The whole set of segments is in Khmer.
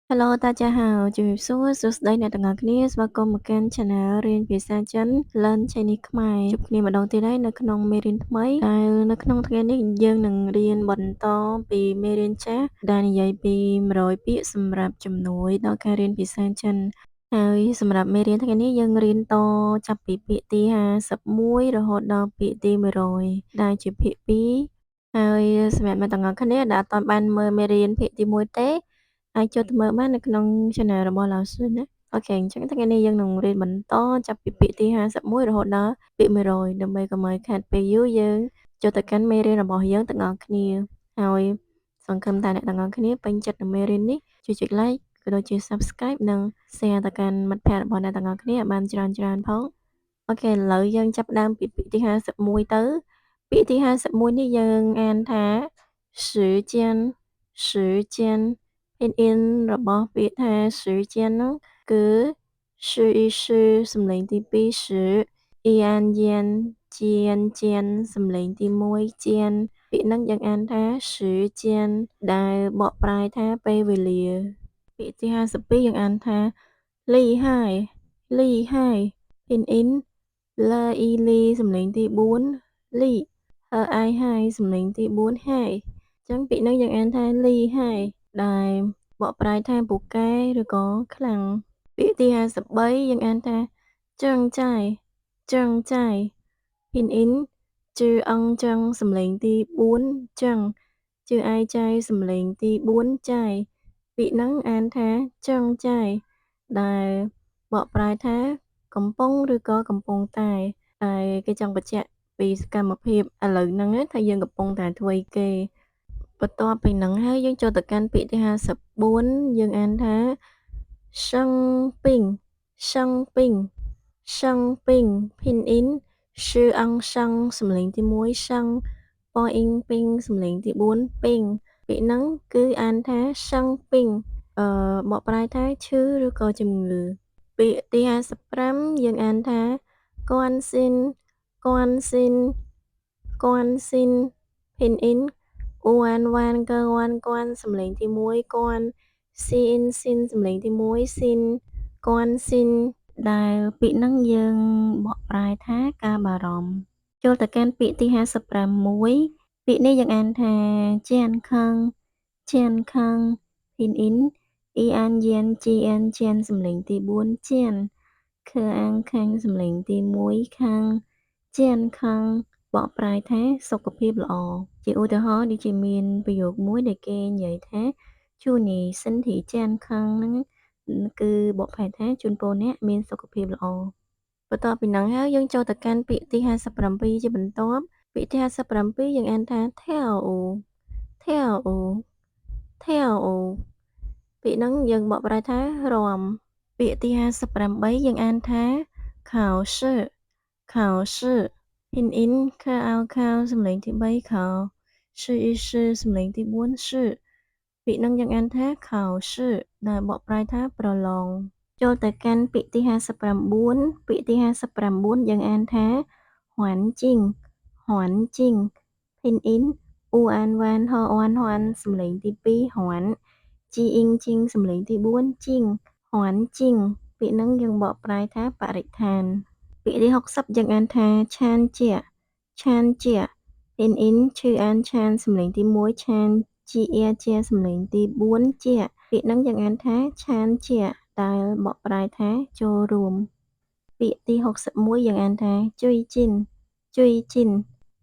Hello 大家好 ជំរាបសួរសួស្តីអ្នកទាំងអស់គ្នាស្វាគមន៍មកកាន់ Channel រៀនភាសាចិន Learn Chinese ខ្មែរជួបគ្នាម្ដងទៀតហើយនៅក្នុងមេរៀនថ្មីដែលនៅក្នុងថ្ងៃនេះយើងនឹងរៀនបន្តពីមេរៀនចាស់ដែលនិយាយពី100ពាក្យសម្រាប់ជំនួយដល់ការរៀនភាសាចិនហើយសម្រាប់មេរៀនថ្ងៃនេះយើងរៀនតចាប់ពីពាក្យទី51រហូតដល់ពាក្យទី100ដែលជាភាគ2ហើយសម្រាប់អ្នកទាំងអស់គ្នាដែលអត់ទាន់បានមើលមេរៀនភាគទី1ទេអាចចូលទៅមើលបាននៅក្នុង Channel របស់ 老師 ណា OK អញ្ចឹងថ្ងៃនេះយើងនឹងរៀនបន្តចាប់ពីពាក្យទី51រហូតដល់ពាក្យ100ដើម្បីកុំឲ្យខាតពេលយូរយើងចូលទៅកាន់មេរៀនរបស់យើងទាំងអស់គ្នាហើយសង្ឃឹមថាអ្នកទាំងអស់គ្នាពេញចិត្តនឹងមេរៀននេះជួយចុច like ក៏ដូចជា Subscribe និង Share ទៅកាន់មិត្តភ័ក្តិរបស់អ្នកទាំងអស់គ្នាឲ្យបានច្រើនច្រើនផង OK ឥឡូវយើងចាប់ផ្ដើមពីពាក្យទី51ទៅពាក្យទី51នេះយើងអានថា時間時間 拼音របស់ពាក្យថា時間ហ្នឹងគឺ 时一时សំឡេងទី2时អ៊ីអានយានជានជានសំឡេងទី1ជានពាក្យហ្នឹងយើងអានថា時間ដែលបកប្រែថាពេលវេលាពាក្យទី52យើងអានថា厉害厉害拼音លអ៊ីលីសំឡេងទី4លីហឺអាយហាយសំឡេងទី4ហាយអញ្ចឹងពាក្យហ្នឹងយើងអានថា厉害ដែលបកប្រែថាពូកែឬក៏ខ្លាំងពាក្យទី53យើងអានថា正在正在拼音ជឺអងចឹងសំឡេងទី4ចឹងជឺអាយចៃសំឡេងទី4ចៃពាក្យហ្នឹងអានថា正在ដែលបកប្រែថាកំពុងឬក៏កំពុងតែតែគេចង់បញ្ជាក់ពីសកម្មភាពឥឡូវហ្នឹងថាយើងកំពុងតែធ្វើអីគេបន្ទាប់ពីហ្នឹងហើយយើងចូលទៅកាន់ពាក្យទី54យើងអានថា生病生病生病拼音是អងសឹងសំឡេងទី1សឹងប៉អ៊ីងពីងសំឡេងទី4ពីងពាក្យហ្នឹងគឺអានថា生病អឺបកប្រែថាឈឺឬក៏ជំងឺពាក្យទី55យើងអានថា关心关心关心拼音អួនវ៉ានកវ៉ាន់គន់សំឡេងទី1គន់ស៊ីអ៊ីនស៊ីនសំឡេងទី1ស៊ីន关心ដែលពាក្យហ្នឹងយើងបកប្រែថាការបារម្ភចូលទៅកាន់ពាក្យទី56ពាក្យនេះយើងអានថា健康健康拼音អ៊ីអានយានជីអានជានសំឡេងទី4ជានខឺអាងខាងសំឡេងទី1ខាង健康បកប្រែថាសុខភាពល្អជាឧទាហរណ៍ដូចជាមានប្រយោគមួយដែលគេនិយាយថា祝你身體健康ហ្នឹងគឺបកប្រែថាជូនពរអ្នកមានសុខភាពល្អបន្ទាប់ពីហ្នឹងហើយយើងចូលទៅកាន់ពាក្យទី57ជាបន្ទាប់ពាក្យទី57យើងអានថា跳舞跳舞跳舞ពាក្យហ្នឹងយើងបកប្រែថារាំពាក្យទី58យើងអានថា考試考試拼音ខអោខោសំឡេងទី3ខ是一是សំឡេងទី4是ពាក្យហ្នឹងយើងអានថា考試ដែលបកប្រែថាប្រឡងចូលទៅកាន់ពាក្យទី59ពាក្យទី59យើងអានថា環境環境拼音អ៊ូអានវ៉ានហអនហនសំឡេងទី2ហនជីអ៊ីងជីងសំឡេងទី4ជីង環境ពាក្យហ្នឹងយើងបកប្រែថាបរិស្ថានពាក្យទី60យើងអានថាឆានជាឆានជា 拼音ឈឺអានឆានសំឡេងទី1ឆានជីអ៊ាជាសំឡេងទី4ជាពាក្យហ្នឹងយើងអានថាឆានជាដែលបកប្រែថាចូលរួមពាក្យទី61យើងអានថា最近最近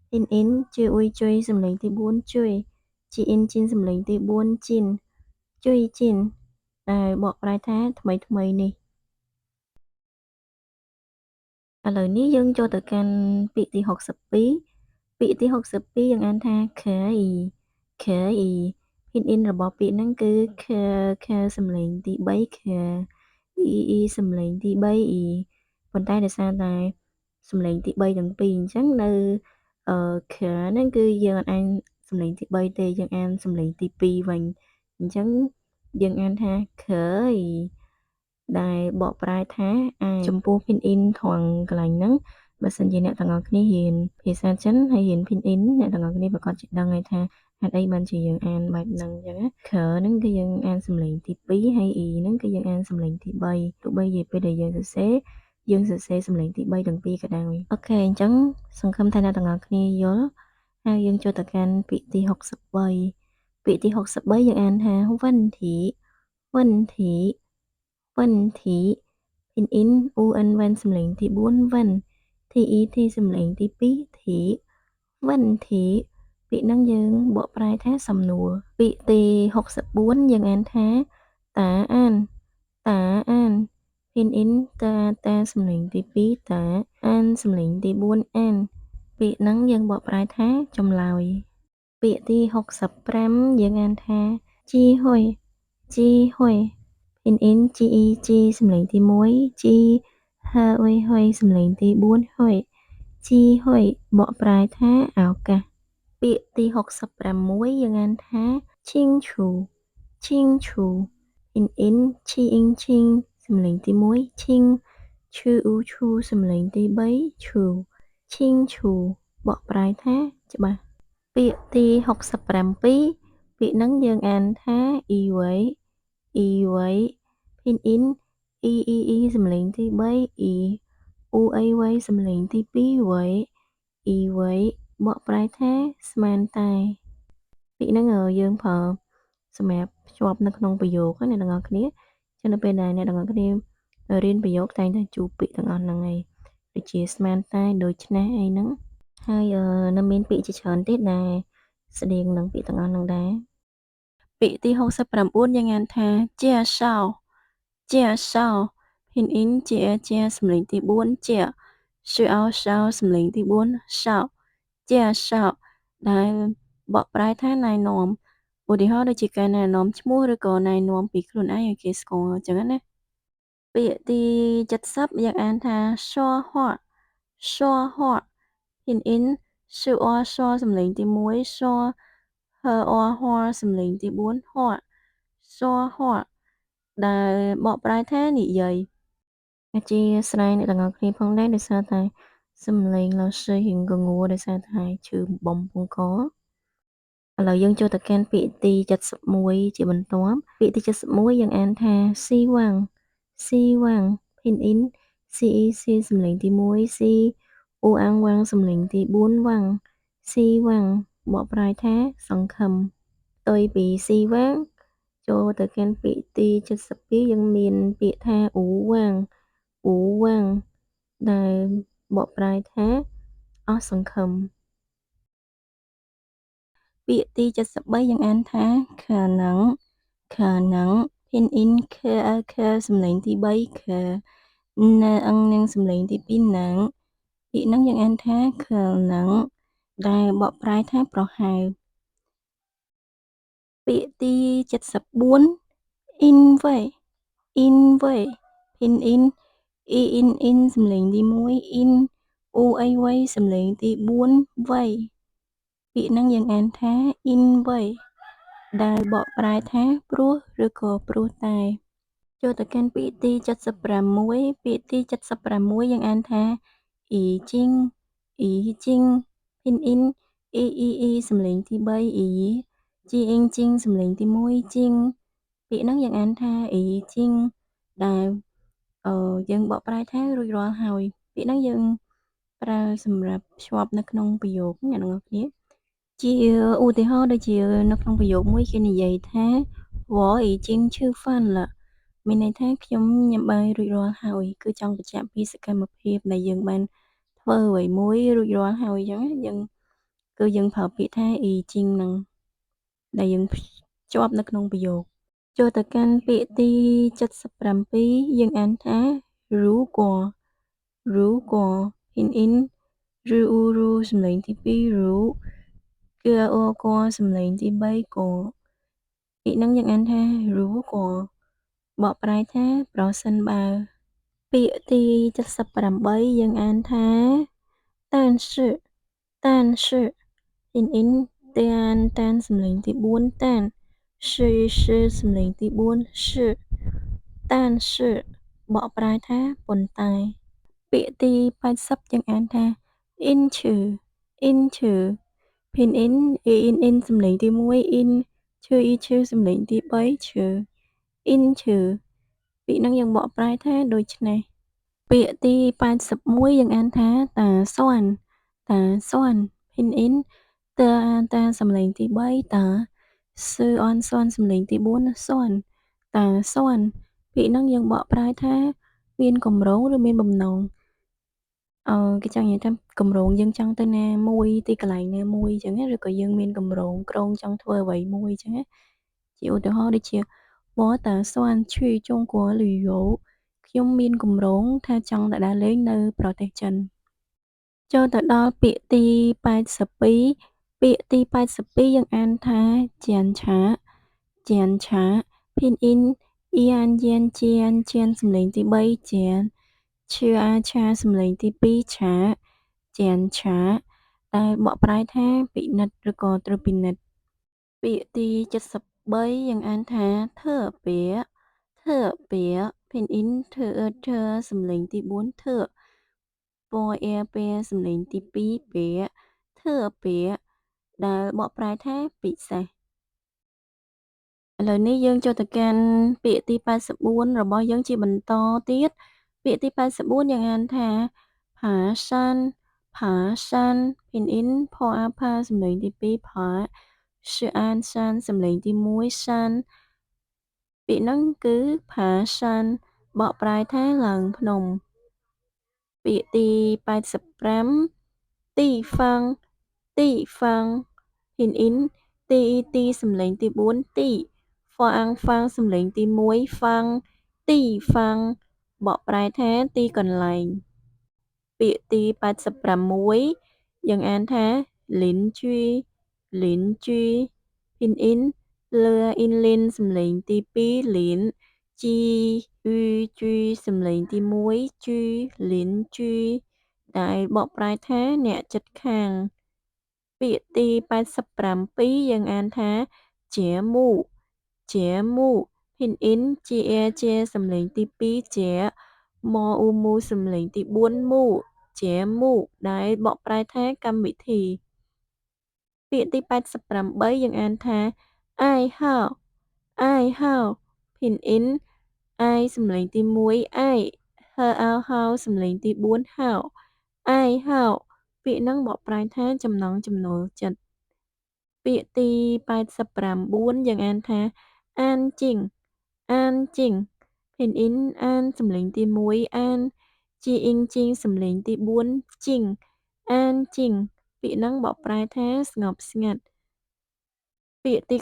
拼音ជឿអ៊ុយជុយសំឡេងទី4ជុយជីអ៊ីនជីនសំឡេងទី4ជីន最近ដែលបកប្រែថាថ្មីថ្មីនេះឥឡូវនេះយើងចូលទៅកាន់ពាក្យទី62ពាក្យទី62យើងអានថា可以可以拼音របស់ពាក្យហ្នឹងគឺខខសំឡេងទី3ខអ៊ីអ៊ីសំឡេងទី3អ៊ីប៉ុន្តែដោយសារតែសំឡេងទី3ទាំងពីរអញ្ចឹងនៅអឺខហ្នឹងគឺយើងអត់អានសំឡេងទី3ទេយើងអានសំឡេងទី2វិញអញ្ចឹងយើងអានថា可以ដែលបកប្រែថាអាចចំពោះ 拼音ត្រង់កន្លែងហ្នឹង បើសិនជាអ្នកទាំងអស់គ្នារៀនភាសាចិនហើយរៀន Pinyin អ្នកទាំងអស់គ្នាប្រាកដជាដឹងហើយថាហេតុអីបានជាយើងអានបែបហ្នឹងអញ្ចឹងណា ខ ហ្នឹងគឺយើងអានសំឡេងទី2ហើយ e ហ្នឹងគឺយើងអានសំឡេងទី3ទោះបីជាពេលដែលយើងសរសេរយើងសរសេរសំឡេងទី3ទាំងពីរក៏ដោយ OK អញ្ចឹងសង្ឃឹមថាអ្នកទាំងអស់គ្នាយល់ហើយយើងចូលទៅកាន់ពាក្យទី63ពាក្យទី63យើងអានថា 问题问题问题 Pinyin U N វ៉ែនសំឡេងទី4 问 T E T សំឡេងទី2 ធី 问题ពាក្យហ្នឹងយើងបកប្រែថាសំណួរពាក្យទី64យើងអានថា 答案答案 Pinyin តាតាសំឡេងទី2តាអានសំឡេងទី4អានពាក្យហ្នឹងយើងបកប្រែថាចម្លើយពាក្យទី65យើងអានថា 机会机会 Pinyin G E G សំឡេងទី1 G ហឺអុយហុយសំឡេងទី4ហុយ 机会បកប្រែថាឱកាសពាក្យទី66យើងអានថា 清楚清楚 Pinyin ឈីអ៊ីងឈីងសំឡេងទី1ឈីងឈឺអ៊ូឈូសំឡេងទី3ឈូ 清楚បកប្រែថាច្បាស់ពាក្យទី67ពាក្យហ្នឹងយើងអានថា 以为以为 Pinyin E E E សំឡេងទី3 E អ៊ូអីវ៉ៃសំឡេងទី2វ៉ៃ 以为បកប្រែថាស្មានតែពាក្យហ្នឹងយើងប្រើសម្រាប់ភ្ជាប់នៅក្នុងប្រយោគណាអ្នកទាំងអស់គ្នាចឹងនៅពេលដែលអ្នកទាំងអស់គ្នារៀនប្រយោគតែងតែជួបពាក្យទាំងអស់ហ្នឹងឯងដូចជាស្មានតែដូច្នេះអីហ្នឹងហើយនៅមានពាក្យជាច្រើនទៀតដែលស្តៀងនឹងពាក្យទាំងអស់ហ្នឹងដែរពាក្យទី69យើងអានថា 介绍介绍 Pinyin ជាជាសំឡេងទី4ជាឈឺអោសោសំឡេងទី4សោ 介绍ដែលបកប្រែថាណែនាំឧទាហរណ៍ដូចជាការណែនាំឈ្មោះឬក៏ណែនាំពីខ្លួនឯងឲ្យគេស្គាល់អញ្ចឹងណាពាក្យទី70យើងអានថា说话说话 Pinyin សឺអសសំឡេងទី1សហឺអហសំឡេងទី4ហ说话ដែលបកប្រែថានិយាយអធ្យាស្រ័យអ្នកទាំងអស់គ្នាផងដែរដោយសារតែសំឡេង老師រៀងកងួរដោយសារតែឈឺបំពង់កឥឡូវយើងចូលទៅកាន់ពាក្យទី71ជាបន្ទាប់ពាក្យទី71យើងអានថា希望希望 Pinyin C E C សំឡេងទី1 C អ៊ូអាំងវាំងសំឡេងទី4វាំង 希望បកប្រែថាសង្ឃឹមផ្ទុយពី 希望ចូលទៅកាន់ពាក្យទី72យើងមានពាក្យថា无望无望ដែលបកប្រែថាអស់សង្ឃឹមពាក្យទី73យើងអានថា可能可能 Pinyin ខអខសំឡេងទី3ខនអឹងនឹងសំឡេងទី2នឹងពាក្យហ្នឹងយើងអានថា可能ដែលបកប្រែថាប្រហែលពាក្យទី74 因为因为 Pinyin អ៊ីអ៊ីនអ៊ីនសំឡេងទី1អ៊ីនអ៊ូអីវ៉ៃសំឡេងទី4វ៉ៃពាក្យហ្នឹងយើងអានថា 因为ដែលបកប្រែថាព្រោះឬក៏ព្រោះតែចូលទៅកាន់ពាក្យទី76ពាក្យទី76យើងអានថា已经已经 Pinyin អ៊ីអ៊ីអ៊ីសំឡេងទី3អ៊ីជីអ៊ីងជីងសំឡេងទី1ជីងពាក្យហ្នឹងយើងអានថា已经ដែលអឺយើងបកប្រែថារួចរាល់ហើយពាក្យហ្នឹងយើងប្រើសម្រាប់ភ្ជាប់នៅក្នុងប្រយោគអ្នកទាំងអស់គ្នាជាឧទាហរណ៍ដូចជានៅក្នុងប្រយោគមួយគេនិយាយថា我已经吃饭了មានន័យថាខ្ញុំញ៉ាំបាយរួចរាល់ហើយគឺចង់បញ្ជាក់ពីសកម្មភាពដែលយើងបានធ្វើអ្វីមួយរួចរាល់ហើយអញ្ចឹងយើងគឺយើងប្រើពាក្យថា已经ហ្នឹងដែលយើងភ្ជាប់នៅក្នុងប្រយោគចូលទៅកាន់ពាក្យទី77យើងអានថា如果如果 Pinyin ឬអ៊ូរូសំឡេងទី2រូគឺអកសំឡេងទី3កពាក្យហ្នឹងយើងអានថា如果បកប្រែថាប្រសិនបើពាក្យទី78យើងអានថា但是但是 Pinyin តានតានសំឡេងទី4តាន是是សំឡេងទី4是但是បកប្រែថាប៉ុន្តែ ពាក្យទី80យើងអានថា in ឈឺ in ឈឺ pin in e in in សំឡេងទី1 in ឈឺ e ឈឺសំឡេងទី3ឈឺ in ឈឺពាក្យហ្នឹងយើងបកប្រែថាដូច្នេះពាក្យទី81យើងអានថាតាសួនតាសួន pin in តើអានតាសំឡេងទី3តាសឺអនសនសំឡេងទី4សួនតាសួនពាក្យហ្នឹងយើងបកប្រែថាមានកម្រងឬមានបំណងអឺគេចង់និយាយថាកម្រងយើងចង់ទៅណាមួយទីកន្លែងណាមួយអញ្ចឹងឬក៏យើងមានកម្រងក្រងចង់ធ្វើអ្វីមួយអញ្ចឹងជាឧទាហរណ៍ដូចជា我打算去中国旅游ខ្ញុំមានគម្រោងថាចង់ទៅដើរលេងនៅប្រទេសចិនចូលទៅដល់ពាក្យទី82ពាក្យទី82យើងអានថាជានឆាជានឆា 拼音អ៊ីអានយានជានជានសំឡេងទី3ជានឈឺអាឆាសំឡេងទី2ឆាជានឆាដែលបកប្រែថាពិនិត្យឬក៏ត្រួតពិនិត្យពាក្យទី73យើងអានថាធ្វើពាក្យធ្វើពាក្យ 拼音ធ្វើធ្វើសំឡេងទី4ធ្វើពអែពែសំឡេងទី2ពាក្យធ្វើពាក្យដែលបកប្រែថាពិសេសឥឡូវនេះយើងចូលទៅកាន់ពាក្យទី84របស់យើងជាបន្តទៀតពាក្យទី84យើងអានថាផាសានផាសាន 拼音ផអាផាសំឡេងទី2ផាសឺអានសានសំឡេងទី1សានពាក្យហ្នឹងគឺផាសានបកប្រែថាឡើងភ្នំពាក្យទី85ទីហ្វាំងទីហ្វាំង 拼音ទីទីសំឡេងទី4ទីហ្វាំងហ្វាំងសំឡេងទី1ហ្វាំងទីហ្វាំងបកប្រែថាទីកន្លែងពាក្យទី86យើងអានថាលិនជុយលិនជុយ 拼音លឺអ៊ីនលីនសំឡេងទី2លីនជីអ៊ូជុយសំឡេងទី1ជុយលីនជុយដែលបកប្រែថាអ្នកចិត្តខាងពាក្យទី87យើងអានថាជាមូជាមូ 拼音ជាជាសំឡេងទី2ជាមអ៊ូមូសំឡេងទី4មូជាមូដែលបកប្រែថាកម្មវិធីពាក្យទី88យើងអានថាអាយហោអាយហោ 拼音អាយសំឡេងទី1អាយហឺអោហោសំឡេងទី4ហោអាយហោពាក្យហ្នឹងបកប្រែថាចំណង់ចំណូលចិត្តពាក្យទី89យើងអានថាអានជីងអានជីង 拼音អានសំឡេងទី1អានជីអ៊ីងជីងសំឡេងទី4ជីងអានជីងពាក្យហ្នឹងបកប្រែថាស្ងប់ស្ងាត់ពាក្យទី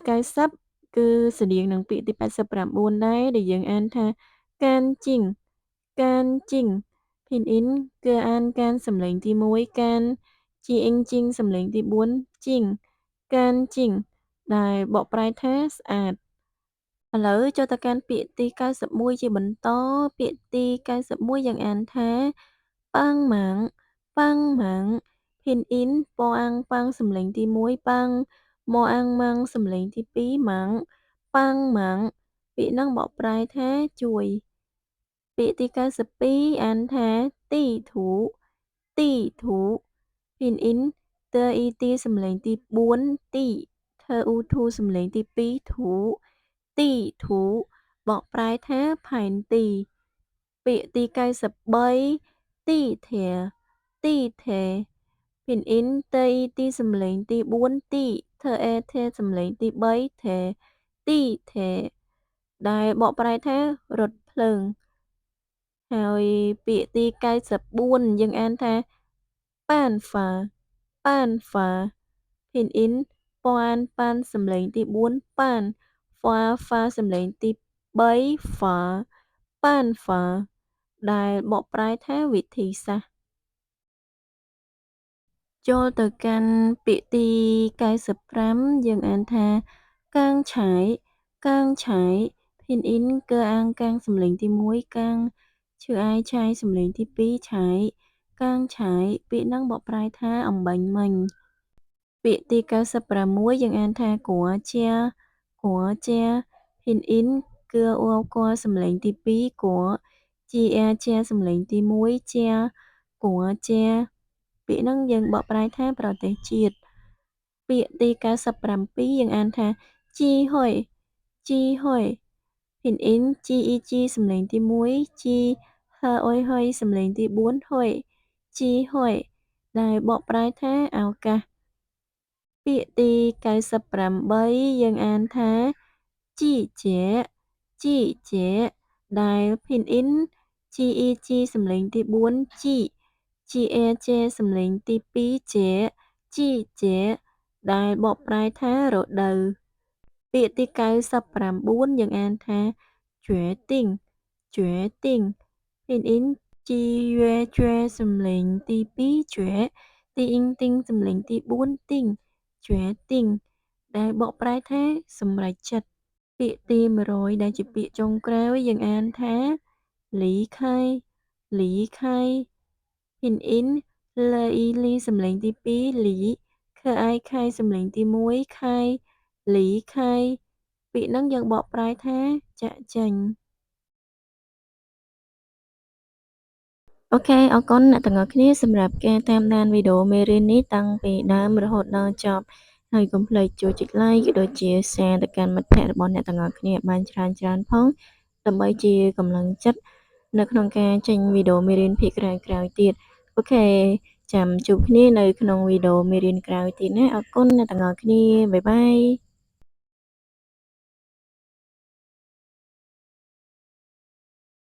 90គឺស្រដៀងនឹងពាក្យទី89ដែរដែលយើងអានថាកានជីងកានជីង 拼音គឺអានកានសំឡេងទី1កានជីអ៊ីងជីងសំឡេងទី4ជីងកានជីងដែលបកប្រែថាស្អាតឥឡូវចូលទៅកាន់ពាក្យទី91ជាបន្តពាក្យទី91យើងអានថាប៉ាងម៉ាងប៉ាងម៉ាង 拼音ប៉អាងប៉ាងសំឡេងទី1ប៉ាងមអាងម៉ាងសំឡេងទី2ម៉ាងប៉ាងម៉ាងពាក្យហ្នឹងបកប្រែថាជួយពាក្យទី92អានថាទីធូទីធូ 拼音តអ៊ីទីសំឡេងទី4ទីធអ៊ូធូសំឡេងទី2ធូទីធូបកប្រែថាផែនទីពាក្យទី93ទីធាទីធេ 拼音តអ៊ីទីសំឡេងទី4ទីធអេធេសំឡេងទី3ធេទីធេដែលបកប្រែថារថភ្លើងហើយពាក្យទី94យើងអានថាប៉ានហ្វាប៉ានហ្វា 拼音ប៉ានប៉ានសំឡេងទី4ប៉ានហ្វាហ្វាសំឡេងទី3ហ្វាប៉ានហ្វាដែលបកប្រែថាវិធីសាស្ត្រចូលទៅកាន់ពាក្យទី95យើងអានថាកាងឆាយកាងឆាយ 拼音កើអាងកាងសំឡេងទី1កាងឈឺអាយឆាយសំឡេងទី2ឆាយកាងឆាយពាក្យហ្នឹងបកប្រែថាអំបញ្ញមិញពាក្យទី96យើងអានថាគួជាគួជា 拼音គឺអ៊ូគួសំឡេងទី2គួ G R ជាសំឡេងទី1ជាគួជាពាក្យហ្នឹងយើងបកប្រែថាប្រទេសជាតិពាក្យទី97យើងអានថាជីហុយជីហុយ ពិនអ៊ីន G E G សំឡេងទី1 G ហអុយហុយសំឡេងទី4ហុយ G ហុយដែលបកប្រែថាឱកាសពាក្យទី98យើងអានថាជីជាជីជាដែល ពិនអ៊ីន G E G សំឡេងទី4 G G A J សំឡេងទី2ជាជីជាដែលបកប្រែថារដូវពាក្យទី99យើងអានថា决定决定拼音 G យ ជសំឡេងទី2 决ទីអ៊ីងទីងសំឡេងទី4ទីង决定ដែលបកប្រែថាសម្រេចចិត្តពាក្យទី100ដែលជាពាក្យចុងក្រោយយើងអានថាលីខៃលីខៃ ពិនអ៊ីន លអ៊ីលីសំឡេងទី2លីខអៃខៃសំឡេងទី1ខៃលីខៃពាក្យហ្នឹងយើងបកប្រែថាចាក់ចេញអូខេអរគុណអ្នកទាំងអស់គ្នាសម្រាប់ការតាមដានវីដេអូមេរៀននេះតាំងពីដើមរហូតដល់ចប់ហើយកុំភ្លេចជួយចុច like ក៏ដូចជា share ទៅកាន់មិត្តភ័ក្តិរបស់អ្នកទាំងអស់គ្នាបានច្រើនៗផងដើម្បីជាកម្លាំងចិត្តនៅក្នុងការចេញវីដេអូមេរៀនភាគក្រោយៗទៀតអូខេចាំជួបគ្នានៅក្នុងវីដេអូមេរៀនក្រោយទៀតណាអរគុណអ្នកទាំងអស់គ្នាបាយបាយ។